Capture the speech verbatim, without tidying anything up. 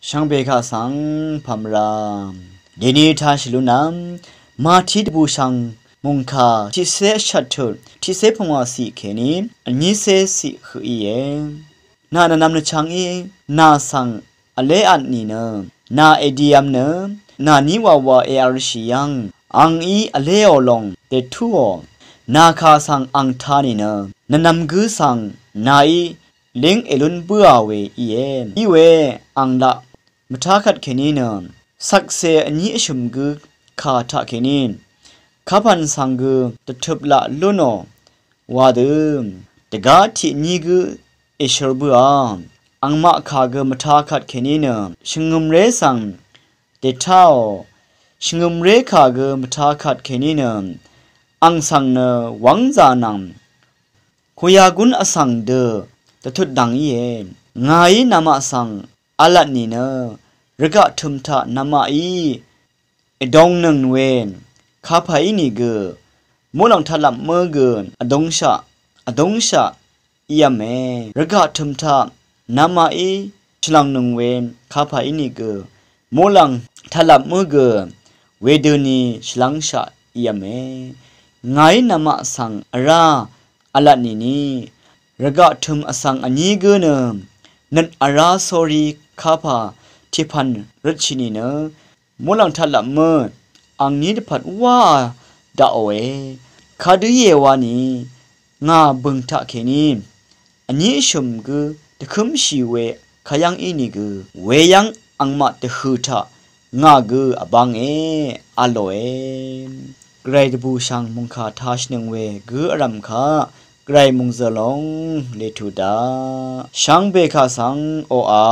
Shvngbe kaq svng pàmvrà dèni tāshì lúnv̄m, Mati dvbùshv̀ng mùngkà tiqcé shvttut tiqcé pungwà ciq kèní vnícé ciq høq íe. Nà nvnvm nvchvng í nà svng vlévt nìnø, nà èdiv̄m nø nàní wàwà èv̄lshì yv́ng angí vléò lòng dètúò. Nà kà svng ang tā nìnø, nvnvm gǿ svng nàí líng èlún bǿà we íe. Iwe ang laq mvtá kvt kèní nø, shvkse vní vshø̀m gǿ kà taqkèní kapv̀n svng gø dvtøp laq lúnò wa dø, dvgá tiq vní gǿ èshøl bǿà. Angmaq kà gø mvtá kvt kèní nø shvngø̀mré svng dètáò. Shvngø̀mré kà gø mvtá kvt kèní nø ang svng nø wv́ngzà nvng kuyagún vsvng dø dvtut dv̀ng íe. Ngàí namaq svng v̄lvt nìnø, rvgaq tø̀m taq namaqí èdongnøng we kapà ínìgø, muqlàng taqlvpmǿ gø vdúngshaq vdúngshaq ív̄me. Rvgaq tø̀m taq namaqí shvlv̀ngnøng we kapà ínìgø, muqlàng taqlvpmǿ gø wedøni shvlv́ngshaq ív̄me. Ngàí namaq svng vrá v̄lvt nìni, rvgaq tø̀m vsvng vní gǿ nø nøt vrá sórí kapà tiqpv̀n røtshì nìnø, muqlàng taqlvpmǿ angní dvpvt wáā daqòe. Kadø íe wani, ngà bø̀ng taqkèní vní vshø̀m gǿ dvkǿmshì we kayv́ng ínìgø, weyv́ng angmaq dvhø̀ taq ngà gø vbánge v̄lòe. Gvray dvbùshv̀ng mùngkà tāshìnøng we gǿ vrv̀m kaq, Gvray mòngzø̀l lòng letu daq. Shvngbe kaq svng oqà.